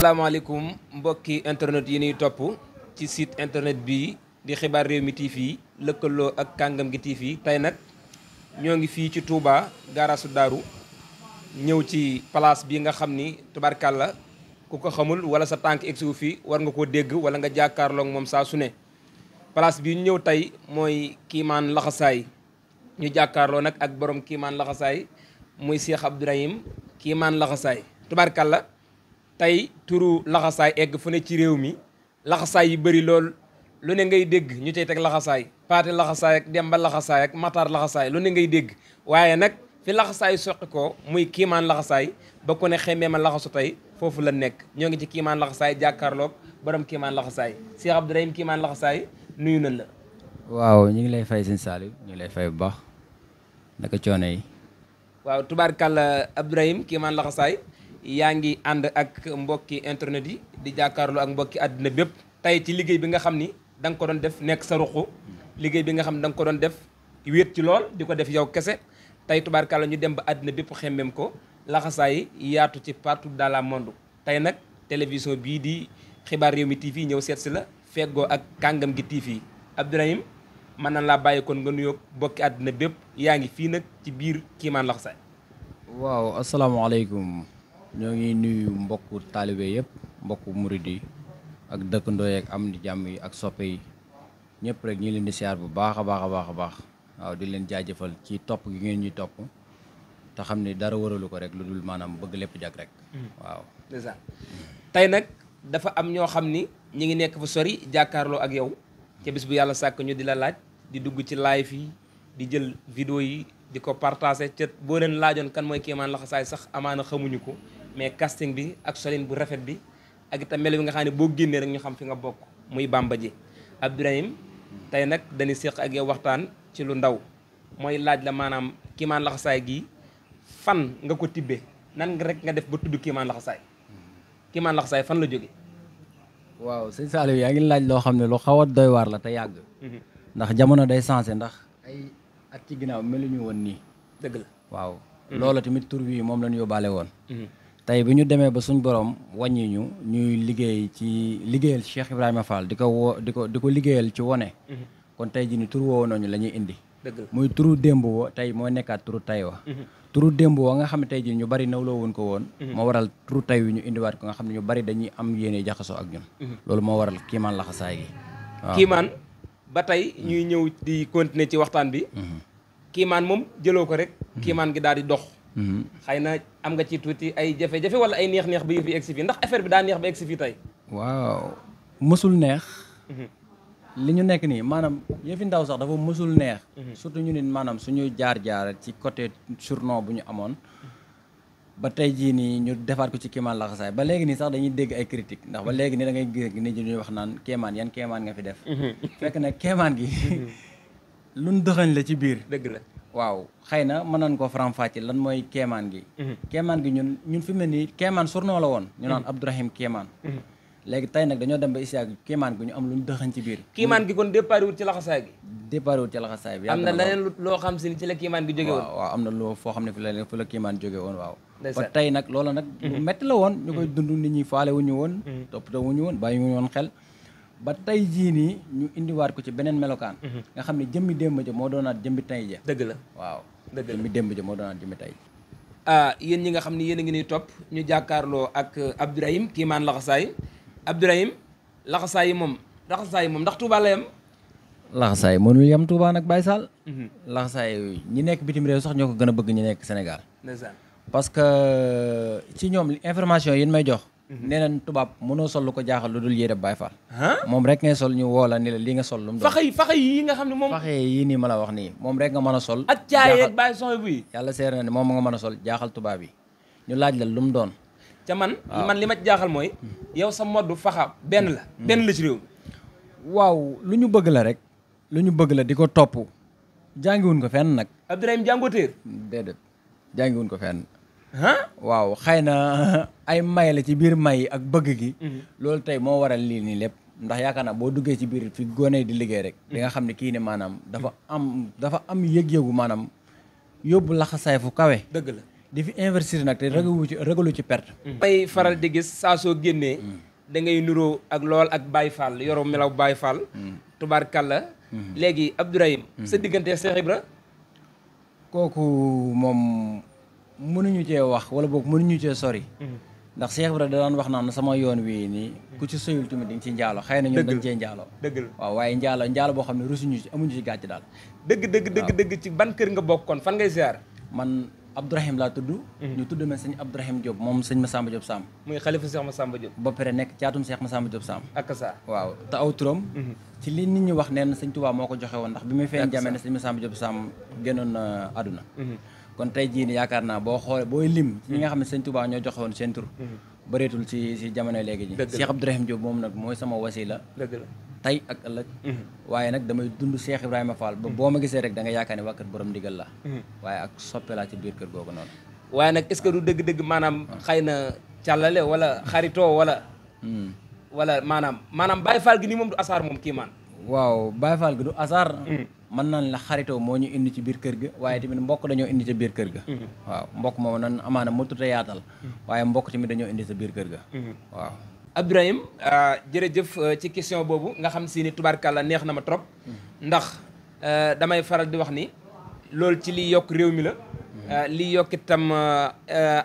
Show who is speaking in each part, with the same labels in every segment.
Speaker 1: asalaamaaleykum mbokki internet yi ñuy topp ci site internet bi di xibaar réew mi TV lëkkaloo ak kàngam gi TV tey nag ñoo ngi fii ci Touba gaaraasu Daaru ñëw ci place bi nga xam ni tubarkàlla ku ko xamul wala sa tànk egsiwu fii war nga koo dégg wala nga jàkkaarloog moom saa su ne place bi ñu ñëw tey mooy Kiimaan Laxasaay ñu jàkkaarloo nag ak borom Kiimaan Laxasaay muy Cheikh Abdourahim Kiimaan Laxasaay tubarkàlla tey turu laxasaay egg fu ne ci réew mi laxasaay yi bëri lool lu ne ngay dégg ñu cay teg laxasaay paate laxasaay ak demba laxasaay ak mataar laxasaay lu ne ngay dégg waaye nag fi laxasaay soqi ko muy Kiimaan Laxasaay ba ku ne xemmee ma laxasu tey foofu la nekk ñoo ngi ci Kiimaan Laxasaay jàkkaarloog borom Kiimaan Laxasaay Cheikh Abdourahim Kiimaan Laxasaay nuyu nañ la.
Speaker 2: waaw ñu ngi lay fay sëñ Saliou ñu ngi lay fay bu baax naka coono yi.
Speaker 1: waaw tubaarkàlla Abdourahim Kiimaan Laxasaay yaa ngi ànd ak mbokki internet yi di jàkkaarloo ak mbokki àddina bépp tey ci liggéey bi nga xam ni da nga ko doon def nekk sa ruqu liggéey bi nga xam ne da nga ko doon def wéet ci lool di ko def yow kese tey tubaarkàlla ñu dem ba àddina bépp xemmem ko laxasaay yaatu ci partout dans le monde tey nag télévision bii di xibaar réew mi TV ñëw seet si la feggoo ak kàngam gi TV Abdourahim mën na laa bàyyi kon nga nuyoo mbokki àddina bépp yaa ngi fii nag ci biir Kiimaan Laxasaay.
Speaker 2: waaw asalaamaaleykum. ñoo ngi nuyu mbokku taalibe yëpp mbokku murid yi ak dëkkandoo yi ak am di jàmm yi ak soppe yi ñëpp rek ñu leen di siyaar bu baax a baax a baax a baax waaw di leen jaajëfal ci topp gi ngeen ñuy topp te xam ne dara waralu ko rek lu dul maanaam bëgg lépp jag rek waaw
Speaker 1: déjà tey nag dafa am ñoo xam ni ñi ngi nekk fa sori jàkkaarloo ak yow ca bis bu yàlla sàkk ñu di la laaj di dugg ci live yi di jël vidéo yi di ko partagé ca boo leen laajoon kan mooy Kiimaan Laxasaay sax amaana xamuñu ko mais casting bi ak solin bu rafet bi ak itam melo bi nga xam ne boo génnee rek ñu xam fi nga bokk muy Bamba ji Abdourahim tey nag dañuy séq ak yow waxtaan ci lu ndaw mooy laaj la maanaam Kiimaan Laxasaay gi fan nga ko tibbee nan nga rek nga def ba tudd Kiimaan Laxasaay Kiimaan Laxasaay fan la jóge
Speaker 2: waaw sëñ Saliou yaa ngi laaj loo xam ne lu xaw a doy waar la te yàgg ndax jamono day changé ndax ay at ci ginnaaw meluñu woon nii
Speaker 1: dëgg la
Speaker 2: waaw loola tamit tur wi moom la ñu yóbbaale woon tey bi ñu demee ba suñ borom wàññi ñu ñuy liggéey ci liggéeyal Cheikh Ibrahima Fall di ko liggéeyal ci wone kon tey ji ni tur woowu noonu la ñuy indi muy turu démb wa tey moo nekkaat turu tay wa turu démb wa nga xam ne tey ji ñu bari nawloo woon ko woon moo waral turu tay wi ñu indiwaat ko nga xam ne ñu bari dañuy am yéene jaxasoo ak ñun loolu moo waral Kiimaan Laxasaay gi waaw
Speaker 1: Kiimaan ba tey ñuy ñëw di continuer ci waxtaan bi Kiimaan moom jëloo ko rek Kiimaan gi daal di dox xëy na am nga ci tuuti ay jafe-jafe wala ay neex-neex ba yëf yi egsi fii ndax affaire bi daa neex ba egsi fii tey
Speaker 2: waaw mësul neex li ñu nekk nii maanaam yëfi ndaw sax dafa mësul neex surtout ñu nit maanaam suñu jaar-jaar ci côté surnom bu ñu amoon ba tey jii nii ñu defaat ko ci Kiimaan Laxasaay ba léegi nii sax dañuy dégg ay critique ndax ba léegi nii da ngay gis nit ñi ñuy wax naan kéemaan yan kéemaan nga fi def fekk ne kéemaan gi luñ dëxañ la ci biir
Speaker 1: dëgg la
Speaker 2: waaw xëy na mën nañ koo faram-fàcce lan mooy kéemaan gi kéemaan gi ñun fi mu ne nii kéemaan surnom la woon ñu naan Abdourahim Kéemaan léegi tey nag dañoo dem ba isiaag kéemaan gi ñu am lu ñu dëxañ ci biir Kiimaan
Speaker 1: gi kon départ wut ci laxasaay gi
Speaker 2: départ wut ci laxasaay bi
Speaker 1: am na leneen loo xam si ni ci la Kiimaan gi jóge woon
Speaker 2: waaw am na loo foo xam ne fi la Kiimaan jóge woon waaw ba tey nag loola nag lu metti la woon ñu koy dund nit ñi faale wuñu woon toppatoo wuñu woon bàyyi wuñu woon xel ba tey jii nii ñu indiwaat ko ci beneen melokaan nga xam ne jëmmi démb ja moo doonaat jëmmi tey ja
Speaker 1: dëgg la
Speaker 2: waaw jëmmi démb ja moo doonaat jëmmi tey
Speaker 1: yéen ñi nga xam ne yéen a ngi ñuy topp ñu jàkkaarloo ak Abdourahim Kiimaan Laxasaay Abdourahim laxasaay yi moom ndax Touba la yem
Speaker 2: laxasaay mënul yem Touba nag Baye Sall laxasaay ñi nekk bitim réew sax ñoo ko gën a bëgg ñi nekk Sénégal parce que ci ñoom information yi may jox nee nañ tubaab mënoo sol lu ko jaaxal lu dul yére Baye Fall moom rek ngay sol ñu woo la ni la li nga sol lu mu doon
Speaker 1: faxe yi nga xam ne moom
Speaker 2: faxe yi nii ma la wax nii moom rek nga mën a sol
Speaker 1: ak caayeeg Baye son buy
Speaker 2: yàlla seer na ne moom nga mën a sol jaaxal tubaab yi ñu laaj la lu mu doon
Speaker 1: ca man li ma jaaxal mooy yow sa moddu faxa benn la ci réew mi
Speaker 2: waaw lu ñu bëgg la rek lu ñu bëgg la di ko topp jàngiwuñ ko fenn nag
Speaker 1: Abdourahim jàngootéer
Speaker 2: déedéet jàngiwuñ ko fenn waaw xëy na ay may la ci biir may ak bëgg gi loolu tey moo waral lii nii lépp ndax yaakaar naa boo duggee ci biir fi gone di liggéey rek di nga xam ne kii ne maanaam dafa am yëg-yëgu maanaam yóbbu laxasaay fu kawe
Speaker 1: dëgg la
Speaker 2: di fi investir nag te ragalu ci perte.
Speaker 1: may faral di gis saa soo génnee da ngay nuroo ak lool ak Baye Fall yoroo melaw Baye Fall tubaarkàlla léegi Abdourahim sa diggante Cheikh Ibra
Speaker 2: kooku moom mënuñu cee wax wala boog mënuñu cee sori ndax Cheikh Ibra da daan wax naan sama yoon wi nii ku ci sëyul tamit di nga ci njaalo xëy na ñun dañ cee njaalo
Speaker 1: dëgg la
Speaker 2: waaw waaye njaalo boo xam ne rusuñu ci amuñu ci gàcc daal
Speaker 1: dëgg ci ban kër nga bokkoon fan ngay ziar
Speaker 2: man Abdourahim laa tudd ñu tudd ma sëñ Abdourahim Diop moom sëñ Massamba Diop Sam
Speaker 1: muy xalifa Cheikh Massamba Diop
Speaker 2: ba pare nekk caatum Cheikh Massamba Diop Sam
Speaker 1: ak sa
Speaker 2: waaw te aw turam ci li nit ñi wax neen sëñ Touba moo ko joxe woon ndax bi muy feeñ jamee ne sëñ Massamba Diop Sam génnoon na àdduna kon tey jii ni yaakaar naa boo xoolee booy lim ci ñi nga xam ne sëñ Touba ñoo joxe woon seen tur bëreetul ci jamono léegi ji Cheikh Abdourahim Diop moom nag mooy sama wasila
Speaker 1: dëgg la
Speaker 2: tey ak ëllëg waaye nag damay dund Cheikh Ibrahima Fall ba boo ma gisee rek da nga yaakaar ne waa kër borom ndigal la waaye ak soppe laa ci biir kër googu noonu
Speaker 1: waaye nag est-ce que du dëgg-dëgg maanaam xëy na càllale wala xaritoo wala maanaam Baye Fall gi nii moom du asaar moom kii maan
Speaker 2: waaw Baye Fall gi du asaar mën naan la xaritoo moo ñu indi ci biir kër ga waaye tamit mbokk dañoo indi ci biir kër ga waaw mbokk moom nan amaana mëtut a yaatal waaye mbokk tamit dañoo indi sa biir kër ga waaw
Speaker 1: Abdourahim jërëjëf ci question boobu nga xam si ni tubaarkàlla neex na ma trop ndax damay faral di wax ni loolu ci liy yokk réew mi la liy yokk itam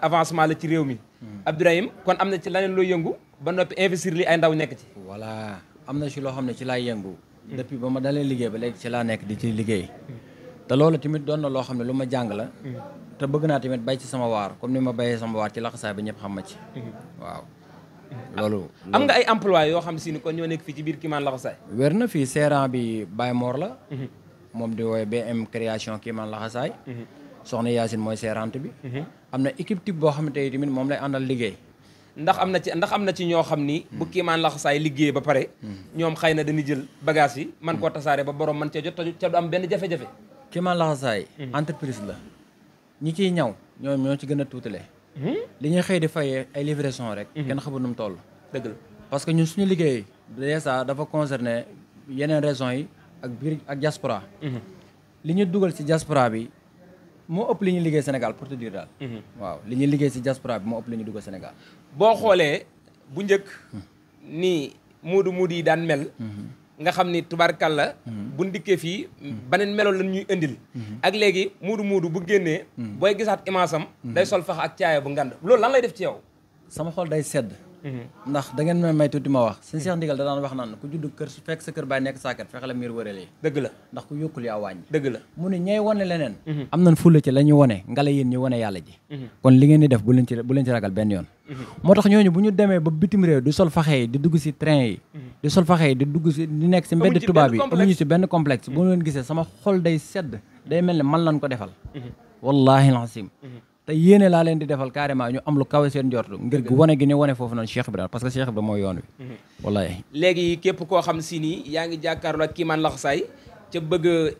Speaker 1: avancement la ci réew mi Abdourahim kon am na ci leneen looy yëngu ba noppi investir li ay ndaw nekk ci
Speaker 2: voilà am na ci loo xam ne ci laay yëngu depuis ba ma dalee liggéey ba léegi ci laa nekk di ci liggéey te loolu tamit doon na loo xam ne lu ma jàng la te bëgg naa tamit bay ci sama waar comme ni ma bayee sama waar ci laxasaay ba ñëpp xam ma ci waaw loolu
Speaker 1: am nga ay emploi yoo xam si ni kon ñoo nekk fii ci biir Kiimaan Laxasaay
Speaker 2: wér na fii seeraan bi Baye Mor la moom di woowe BM création Kiimaan Laxasaay soxna Yacine mooy seerante bi am na équipe type boo xam ne tey tamit moom lay àndal liggéey
Speaker 1: ndax am na ci ñoo xam ni bu Kiimaan Laxasaay liggéey ba pare ñoom xëy na dañuy jël bagage yi man koo tasaare ba borom man cee jot ca du am benn jafe-jafe
Speaker 2: Kiimaan Laxasaay entreprise la ñi ciy ñaw ñoo ci gën a tuutale li ñuy xëy di fayee ay livraison rek kenn xamul nu mu toll
Speaker 1: dëgg la
Speaker 2: parce que ñun suñu liggéey déjà dafa concerné yeneen régions yi ak biir ak diaspora li ñu dugal ci diaspora bi moo ëpp li ñuy liggéey Sénégal pour te dire daal waaw li ñuy liggéey ci diaspora bi moo ëpp li ñuy dugal Sénégal
Speaker 1: boo xoolee bu njëkk ni muudu yi daan mel nga xam ni tubaarkàlla bu ndikkee fii beneen melo lan ñuy indil ak léegi muudu bu génnee booy gisaat image am day sol fax ak caaya bu ngand loolu lan lay def ci yow
Speaker 2: sama xol day sedd ndax da ngeen may tuuti ma wax sëñ Cheikh Ndigal da daan wax naan ku judd kër su fekk sa kër baay nekk saakat fexe la miir wëralee
Speaker 1: dëgg la
Speaker 2: ndax ku yokkul yaa wàññi
Speaker 1: dëgg la
Speaker 2: mu ne ñay wane leneen am nañ fulla ci la ñu wane ngala yéen ñu wane yàlla ji kon li ngeen di def bu leen ci ragal benn yoon moo tax ñooñu bu ñu demee ba bitim réew di sol faxe yi di dugg si train yi di sol faxe yi di dugg si di nekk si mbedd tubaab yi amuñu si benn complexe bu leen gisee sama xol day sedd day mel ne man lañ ko defal wallahi alazim te yéene laa leen di defal carrément ñu am lu kawe seen njortu ngir gu wane gi ni wane foofu noonu Cheikh Ibrahima parce que Cheikh Ibrahima mooy yoon wi wallahi
Speaker 1: léegi képp koo xam si nii yaa ngi jàkkaarloo ak Kiimaan Laxasaay ca bëgg a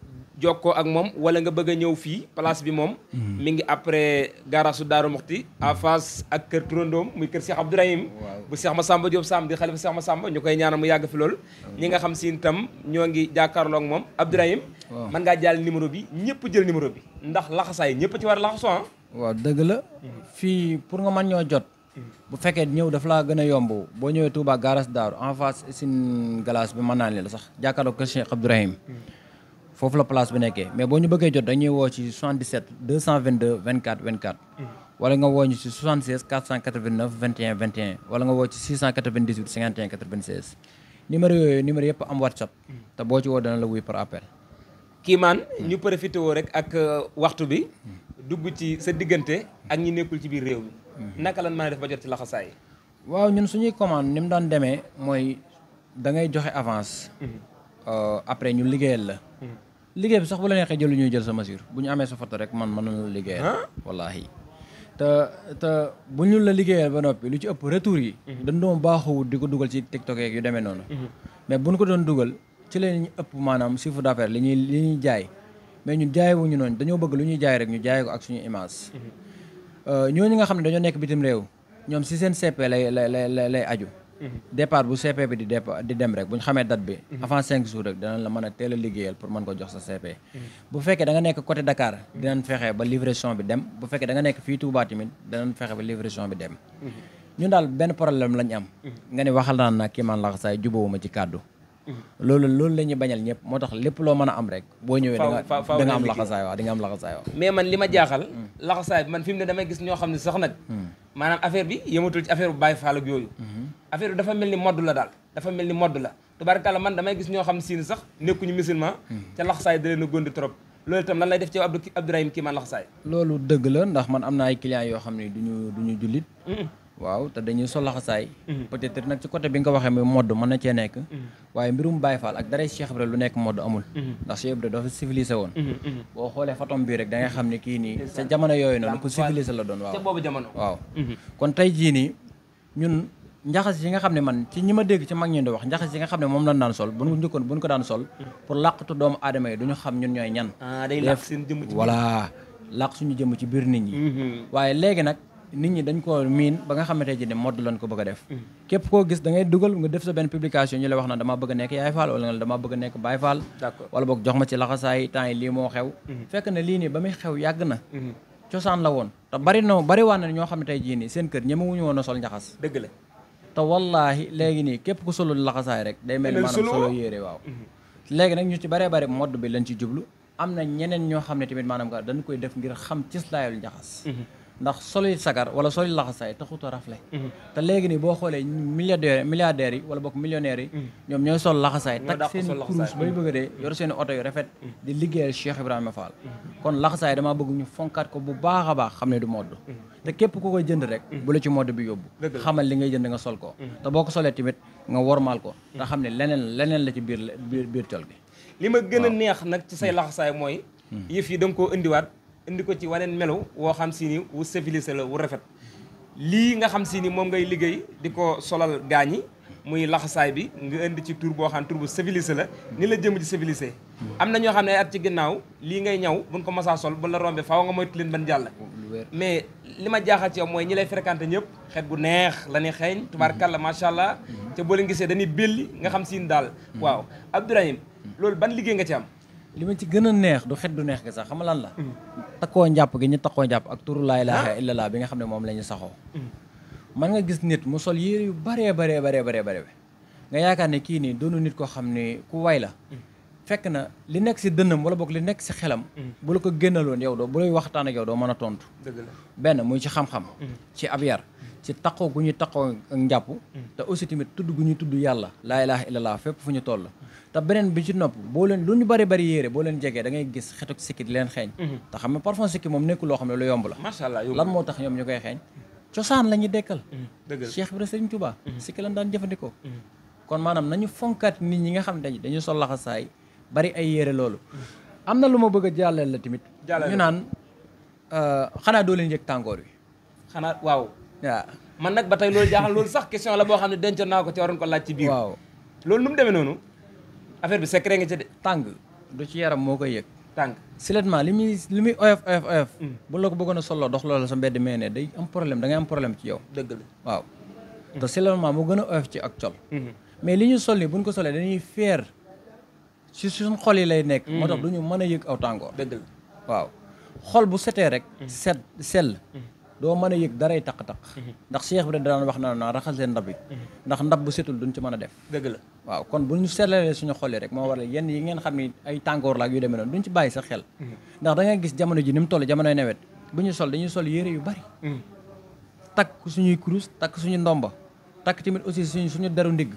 Speaker 1: jokkoo ak moom wala nga bëgg a ñëw fii place bi moom mi ngi après garasu Daaru Muxti en face ak kër turandoom muy kër Cheikh Abdourahim bu Cheikh Massamba Diop Sam di xalifa Cheikh Massamba ñu koy ñaanal mu yàgg fi loolu ñi nga xam si itam ñoo ngi jàkkaarloo ak moom Abdourahim mën ngaa jàll numéro bi ñëpp jël numéro bi ndax laxasaay ñëpp ci war a laxasoo
Speaker 2: waaw dëgg la fii pour nga mën ñoo jot bu fekkee ñëw dafa laa gën a yomb boo ñëwee Touba garas Daaru en face usine glace bi mën naa la sax jàkkaarloo kër Cheikh Abdourahim foofu la place bi nekkee mais boo ñu bëggee jot dañuy woo ci 77 222 24 24 wala nga woo ñu ci 76 489 21 21 wala nga woo ci 698 51 96 numéro yooyu numéro yëpp am WhatsApp te boo ci woo dana la wuy par appel
Speaker 1: Kiimaan ñu profité woo rek ak waxtu bi dugg ci sa diggante ak ñi nekkul ci biir réew mi naka lan mën a def ba jot ci laxasaay
Speaker 2: waaw ñun suñuy commande ni mu daan demee mooy da ngay joxe avance après ñu liggéeyal la liggéey bi sax bu la neexee jëlu ñuy jël sa mesure bu ñu amee sa photo rek man mën na la liggéeyal wallahi te bu ñu la liggéeyal ba noppi lu ci ëpp retour yi dañ doon baaxawut di ko dugal ci TikTok yeeg yu demee noonu mais bu ñu ko doon dugal ci la ñu ëpp maanaam chiffre d'affaires li ñuy jaay mais ñun jaayewuñu noonu dañoo bëgg lu ñuy jaay rek ñu jaay ko ak suñu image ñooñu nga xam ne dañoo nekk bitim réew ñoom si seen CP lay aju départ bu CP bi di dem rek bu ñu xamee date bi avant 5 jours rek danañ la mën a teel a liggéeyal pour mën ko jox sa CP. bu fekkee da nga nekk côté Dakar dinañ fexe ba livraison bi dem bu fekkee da nga nekk fii Touba tamit danañ fexe ba livraison bi dem. ñun daal benn problème lañ am. nga ne waxal naan nag Kémane Laxasaay jubóowuma ci kàddu. loolu la ñuy bañal ñëpp moo tax lépp loo mën a am rek boo ñëwee da nga am laxasaay waaw di nga am laxasaay waaw.
Speaker 1: mais man li ma jaaxal laxasaay bi man fi mu ne damay gis ñoo xam ne sax nag maanaam affaire bi yëmatul ci affaire bu Baye Fall ak yooyu affaire bi dafa mel ni modd la daal dafa mel ni modd la tubaarkàlla man damay gis ñoo xam ne siin sax nekkuñu musulman ca laxasaay da leen a góndi trop loolu itam lan lay def ci Abdourahim Kémane Laxasaay.
Speaker 2: loolu dëgg la ndax man am na ay clients yoo xam ne duñu jullit waaw te dañuy sol laxasaay peut-être nag ci côté bi nga ko waxee muy modd mën na cee nekk waaye mbirum Baye Fall ak daray Cheikh Ibra lu nekk modd amul ndax Cheikh Ibra dafa civilisé woon boo xoolee fatom bii rek da nga xam ne kii nii sa jamono yooyu noonu ku civilisé la doon waaw
Speaker 1: ca boobu jamono
Speaker 2: waaw kon tey jii nii ñun njaxas yi nga xam ne man ci ñi ma dégg ci mag ñi di wax njaxas yi nga xam ne moom lañ daan sol bu ñu njëkkoon bu ñu ko daan sol pour làqatu doomu aadama yi duñu xam ñun ñooy ñan
Speaker 1: day làq seen jëmm ci
Speaker 2: voilà làq suñu jëmm ci biir nit ñi waaye léegi nag nit ñi dañ ko miin ba nga xamante ji ne modd lañ ko bëgg a def képp koo gis da ngay dugal nga def sa benn publication ñu la wax na dama bëgg a nekk Yaay Fall wala nga dama bëgg a nekk Baye Fall wala boog jox ma ci laxasaay temps yi lii moo xew fekk na lii nii ba muy xew yàgg na cosaan la woon te bari waan na ñoo xam ne tey jii nii seen kër ñemewuñu woon a sol njaxas
Speaker 1: dëgg la
Speaker 2: te wallaahi léegi nii képp ku solul laxasaay rek day mel ni maanaam solo yére waaw léegi nag ñu ci baree bari modd bi lañ ci jublu am na ñeneen ñoo xam ne tamit maanaam ka dañ koy def ngir xam ci laayul njaxas ndax soli sagar wala soli laxasaay taxut a rafle te léegi nii boo xoolee milliardaires yi wala bokk millionnaires yi ñoom ñooy sol laxasaay takk seen kurus bay bëgg a dee yor seen oto yu rafet di liggéeyal Cheikh Ibrahima Fall kon laxasaay damaa bëgg ñu fonkaat ko bu baax a baax xam ne du modd te képp ku koy jënd rek bu la ci modd bi yóbbu xamal li ngay jënd nga sol ko te boo ko solee tamit nga wormaal ko te xam ne leneen la ci biir col gi
Speaker 1: li ma gën a neex nag ci say laxasaay mooy yëf yi da nga koo indiwaat indi ko ci waneen melo woo xam si ni wu civilisé la wu rafet lii nga xam si ni moom ngay liggéey di ko solal gaañi muy laxasaay bi nga indi ci tur boo xam tur bu civilisé la ni la jëm ci civilisé am na ñoo xam ne ay at ci ginnaaw lii ngay ñaw buñ ko masaa sol bu la rombee faaw nga moytu leen ban jàll mais li ma jaaxal ci yow mooy ñi lay fréquenté ñëpp xeet bu neex la ñuy xeeñ tubaarkàlla macha allah te boo leen gisee dañuy belli nga xam si ni daal waaw Abdourahim loolu ban liggéey nga ci am
Speaker 2: li ma ci gën a neex du xet du neex gi sax xam lan la takkoo njàpp gi ñu takkoo njàpp ak turu laa ilaaha illallah bi nga xam ne moom la ñu saxoo man nga gis nit mu sol yére yu baree nga yaakaar ne kii nii doonu nit koo xam ne ku way la fekk na li nekk si dënnam wala boog li nekk si xelam bu la ko génnaloon yow doo bu lay waxtaan ak yow doo mën a tontu benn muy ci xam-xam ci ab yar ci takkoo gu ñuy takkoo ak njàpp te aussi tamit tudd gu ñuy tudd yàlla laa ilaaha illallah fépp fu ñu toll te beneen bi ci nopp boo leen lu ñu bari yére boo leen jegee da ngay gis xetuk sikki di leen xeeñ te xam ne parfum sikki moom nekkul loo xam ne lu yomb la
Speaker 1: macha allah
Speaker 2: lan moo tax ñoom ñu koy xeeñ cosaan la ñuy dekkal Cheikh Ibrahima Serigne Touba sikki lan daan jëfandikoo kon maanaam nañu fonkaat nit ñi nga xam ne dañu sol laxasaay bari ay yére loolu am na lu ma bëgg a jàllale la tamit ñu naan xanaa doo leen yëg tàngoor wi
Speaker 1: xanaa waaw man nag ba tey loolu jaaxal loolu sax question la boo xam ne dencoon naa ko ci waroon ko laaj ci biir
Speaker 2: waaw
Speaker 1: loolu nu mu demee noonu affaire bi secret nga ci de
Speaker 2: tàng du ci yaram moo koy yëg
Speaker 1: tàng
Speaker 2: silettement li muy oyof bu la ko bëggoon a solloo dox loolu sa mbedd mee ne day am problème da ngay am problème ci yow
Speaker 1: dëgg la
Speaker 2: waaw te silettement moo gën a oyof ci ak col mais li ñu sol ni buñ ko solee dañuy feer ci suñ xol yi lay nekk moo tax duñu mën a yëg aw tàngoor
Speaker 1: dëgg la
Speaker 2: waaw xol bu setee rek sell doo mën a yëg daray taq-taq ndax Cheikh bi daan wax na raxas leen ndab yi ndax ndab bu setul duñ ci mën a def
Speaker 1: dëgg la
Speaker 2: waaw kon bu ñu seetlalee suñu xol yi rek moo waral yenn yi ngeen xam ni ay tàngoor la ak yu demee noonu duñ ci bàyyi sa xel ndax da ngay gis jamono ji ni mu toll jamonoy nawet bu ñu sol dañuy sol yére yu bari takk suñuy kurus takk suñu ndomba takk tamit aussi suñu deru ndigg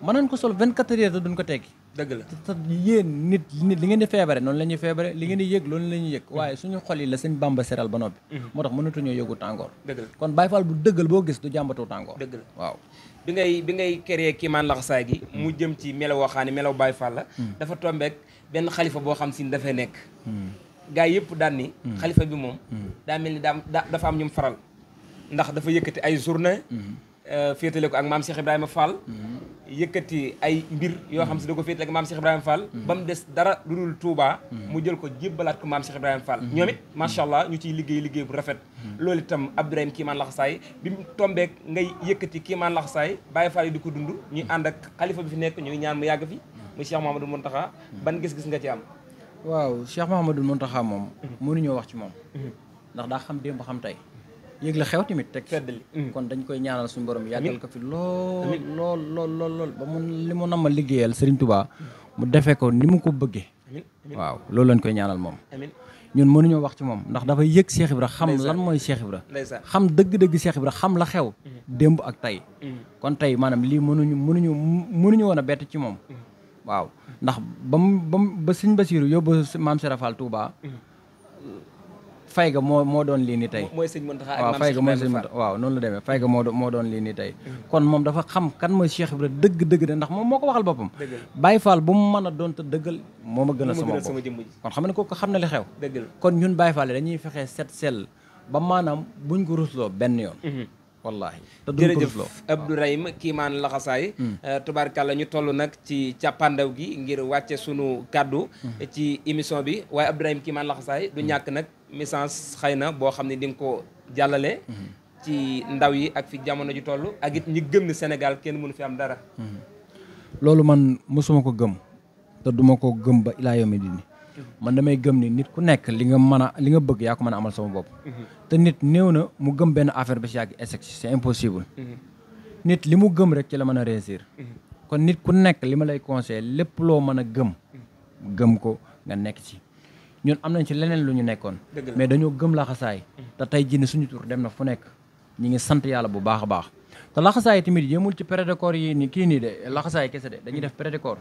Speaker 2: mën nañ ko sol 24 heures te duñ ko tekki
Speaker 1: dëgg la
Speaker 2: te yéen nit li ngeen di feebare noonu la ñuy feebare li ngeen di yëg loolu la ñuy yëg waaye suñu xol yi la sëñ Bamba seral ba noppi moo tax mënatuñoo yëgu tàngoor
Speaker 1: dëgg la
Speaker 2: kon Baye Fall bu dëggal boo gis du jàmbatoo tàngoor
Speaker 1: dëgg la
Speaker 2: waaw
Speaker 1: bi ngay créé Kémane Laxasaay gi mu jëm ci melaw waxaani melaw Baye Fall la dafa tombeek benn xalifa boo xam si ni dafay nekk gaa yi yëpp daan ni xalifa bi moom daa mel ni dafa am ñum faral ndax dafa yëkkati ay journée féetale ko ak maam Cheikh Ibrahima Fall yëkkati ay mbir yoo xam si da ko féetale ak maam Cheikh Ibrahima Fall ba mu des dara lu dul Touba mu jël ko jébbalaat ko maam Cheikh Ibrahima Fall ñoom it macha allah ñu ciy liggéey bu rafet loolu itam Abdourahim Kiimaan Laxasaay bi mu tombeek ngay yëkkati Kiimaan Laxasaay Baye Fall yi di ko dund ñuy ànd ak xalifa bi fi nekk ñu ngi ñaan mu yàgg fi muy Cheikh Mouhamadou Mountakha ban gis-gis nga ci am
Speaker 2: waaw Cheikh Mouhamadou Mountakha moom mënuñoo wax ci moom ndax daa xam démb xam tey yëg la xew tamit teg
Speaker 1: feddali
Speaker 2: kon dañ koy ñaanal suñu borom yàggal ko fi lool ba mu li mu nama liggéeyal Serigne Touba mu defee ko ni mu ko bëggee waaw loolu lañ koy ñaanal moom ñun mënuñoo wax ci moom ndax dafa yëg Cheikh Ibra xam lan mooy Cheikh Ibra xam dëgg-dëgg Cheikh Ibra xam la xew démb ak tey kon tey maanaam lii mënuñu woon a bett ci moom waaw ndax ba Serigne Bassirou yóbbu maam Serap Fall Touba fayga moo doon lii nii tey
Speaker 1: mooy sëñ Mountakha ak
Speaker 2: waaw fayga mooy sëñ Mountakha waaw noonu la demee fayga moo doon lii nii tey kon moom dafa xam kan mooy Cheikh Ibra dëgg de ndax moom moo ko waxal boppam Baye Fall bu mu mën a doon te dëggal moo ma gën a sama bopp kon xam ne kooku xam na li xew kon ñun Baye Fall dañuy fexee set sell ba maanaam buñ ko rusloo benn yoon wallaahi te duñ ko rusloo
Speaker 1: Abdourahim Kiimaan Laxasaay tubaarkàlla ñu toll nag ci càppandaw gi ngir wàcce sunu kàddu ci émission bi waaye Abdourahim Kiimaan Laxasaay du ñàkk nag message xëy na boo xam ne di nga ko jàllale ci ndaw yi ak fi jamono ji toll ak it ñi gëm ne Sénégal kenn mënu fi am dara
Speaker 2: loolu man mosuma ko gëm te duma ko gëm ba ilaa yawmi diini man damay gëm ni nit ku nekk li nga bëgg yaa ko mën a amal sama bopp te nit néew na mu gëm benn affaire ba si yàgg échec c'est impossible nit li mu gëm rek ci la mën a réussir kon nit ku nekk li ma lay conseiller lépp loo mën a gëm ko nga nekk ci ñun am nañ ci leneen lu ñu nekkoon mais dañoo gëm laxasaay te tey jii suñu tur dem na fu nekk ñi ngi sant yàlla bu baax a baax te laxasaay tamit yemul ci pré-décor yi ni kii nii de laxasaay kese de dañuy def pré-décor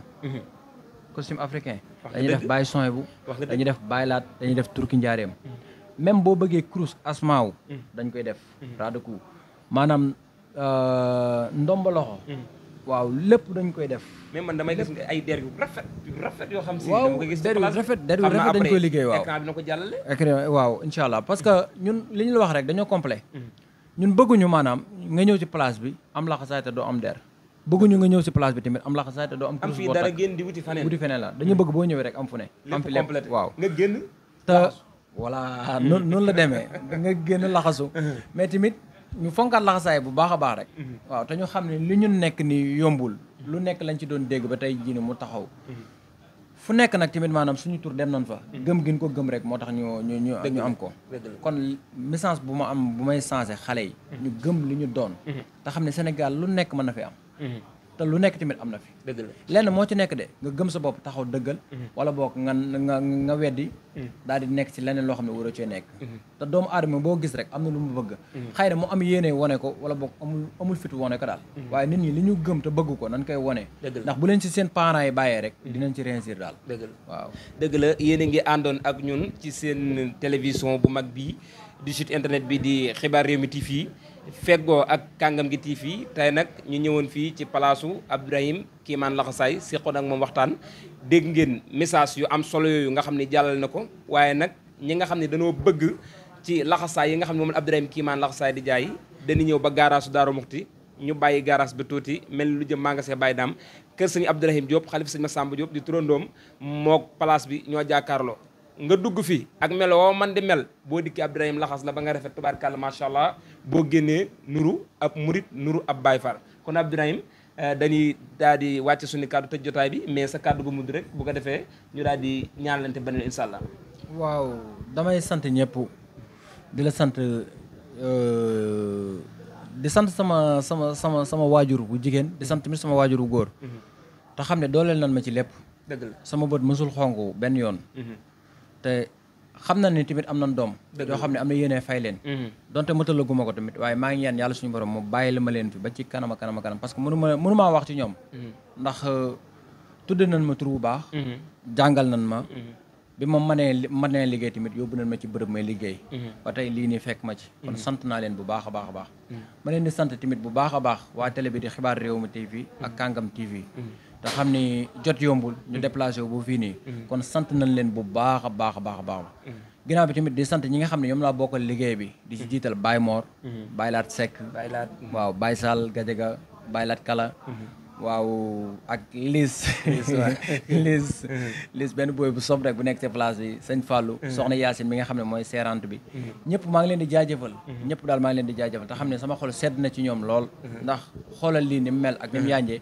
Speaker 2: costume africain dañuy def bàyyi son bu dañuy def bàyyi laat dañuy def turki njaareem même boo bëggee crous asmaaw dañ koy def radeku maanaam ndomba loxo waaw lépp dañ koy def
Speaker 1: mais man damay gis nga ay der yu rafet yoo xam si
Speaker 2: waaw
Speaker 1: dama ko gis
Speaker 2: der yu rafet dañ koy liggéey waaw
Speaker 1: écran bi na ko jàllale
Speaker 2: écran waaw incha allah parce que ñun li ñu la wax rek dañoo complet ñun bëgguñu maanaam nga ñëw ci place bi am laxasaay te doo am der bëgguñu nga ñëw ci place bi tamit am laxasaay te doo am
Speaker 1: am fii dara génn di wuti faneen
Speaker 2: la dañu bëgg boo ñëwee rek am fu ne am fi lépp waaw
Speaker 1: nga génn
Speaker 2: te voilà noonu la demee nga génn laxasu mais tamit ñu fonkaat laxasaay bu baax a baax rek waaw te ñu xam ne li ñu nekk ni yombul lu nekk lañ ci doon dégg ba tey jii mu taxaw fu nekk nag tamit maanaam suñu tur dem nañ fa gëm gin ko gëm rek moo tax ñu am ko kon message bu ma am bu may changé xale yi ñu gëm li ñu doon te xam ne Sénégal lu nekk mën na fi am te lu nekk tamit am na fi lenn moo ci nekk de nga gëm sa bopp taxaw dëggal wala boog nga weddi daal di nekk ci leneen loo xam ne waroo cee nekk te doomu aadama boo gis rek am na lu mu bëgg xëy na mu am yéene wone ko wala boog amul fit wone ko daal waaye nit ñi li ñu gëm te bëgg ko nan koy wone ndax bu leen ci seen parents yi bàyyee rek dinañ ci réussir daal waaw
Speaker 1: dëgg la yéen a ngi àndoon ak ñun ci seen télévision bu mag bii di site internet bi di Xibaar Réew mi TV feggoo ak Kàngam gi TV tey nag ñu ñëwoon fii ci palaasu Abdourahim Kiimaan Laxasaay seqoon ak moom waxtaan dégg ngeen message yu am solo yooyu nga xam ne jàllal na ko waaye nag ñi nga xam ne dañoo bëgg ci laxasaay yi nga xam ne moom Abdourahim Kiimaan Laxasaay di jaay dañu ñëw ba gaaraasu Daaru Muxti ñu bàyyi gaaraas bi tuuti mel ni lu jëm magasin Baye Dame kër sëñ Abdourahim Diop xalifa sëñ Massamba Diop di turandoom mook place bi ñoo jàkkaarloo nga dugg fi ak melo woo man di mel boo dikki Abdourahim laxas la ba nga rafet tubaarkàlla macha allah boo génnee nuru ab murit nuru ab Baye Fall kon Abdourahim dañuy daal di wàcce suñu kàddu tëj jotaay bi mais sa kàddu gu mujj rek bu ko defee ñu daal di ñaanalante beneen incha allah.
Speaker 2: waaw damay sant ñëpp di la sant di sant sama waajur bu jigéen di sant tamit sama waajur bu góor te xam ne dooleel nan ma ci lépp
Speaker 1: dëgg la
Speaker 2: sama bët mësul xonk benn yoon te xam na ni tamit am nañ doom yoo xam ne am na yéene fay leen donte mëtalaguma ko tamit waaye maa ngi ñaan yàlla suñu borom mu bàyyi la ma leen fi ba ci kanam parce que mënumaa wax ci ñoom ndax tudde nañ ma tur bu baax jàngal nañ ma bi ma mënee liggéey tamit yóbbu nañ ma ci bërëb may liggéey ba tey lii nii fekk ma ci kon sant naa leen bu baax a baax a baax ma leen di sant tamit bu baax a baax waa télé bi di Xibaar Réew mi TV ak Kàngam TV te xam ni jot yombul ñu déplacé wu ba fii nii kon sant nañ leen bu baax a baax a baax a baax ginnaaw bi tamit di sant ñi nga xam ne ñoom laa bokkal liggéey bi di ci jiital Baye Mor Baye Laat Seck waaw Baye Sall Gadiaga Baye Laat Kala waaw ak Liss benn booy bu sob rek bu nekk ci place bi sëñ Fallou soxna Yacine mi nga xam ne mooy seerante bi ñëpp maa ngi leen di jaajëfal ñëpp daal maa ngi leen di jaajëfal te xam ne sama xol sedd na ci ñoom lool ndax xoolal lii ni mu mel ak ni mu yànjee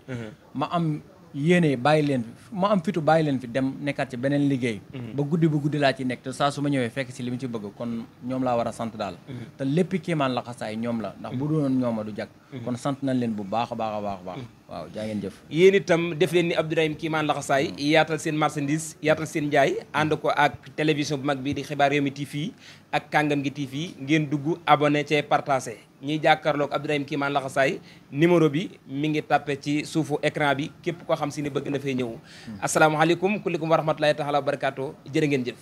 Speaker 2: ma am yéene bàyyi leen fi ma am fitu bàyyi leen fi dem nekkaat ci beneen liggéey ba guddi laa ci nekk te saa su ma ñëwee fekk si li mu ci bëgg kon ñoom laa war a sant daal te léppi Kéemaan Laxasaay ñoom la ndax bu doon ñooma du jag kon sant nañ leen bu baax a baax waaw jaa ngeen jëf
Speaker 1: yéen itam def leen ni Abdourahim Kéemaan Laxasaay yaatal seen marchandise yaatal seen njaay ànd ko ak télévision bu mag bii di Xibaar Réew mi TV ak Kàngam gi TV ngeen dugg abonné cee partagé ñiy jàkkaarloog Abdourahim Kéemaan Laxasaay numéro bi mi ngi tàppe ci suufu écran bi képp koo xam si ne bëgg na fee ñëw asalaamaaleykum kullikum wa rahmatulahi taala wa barakaatu jërë ngeen jëf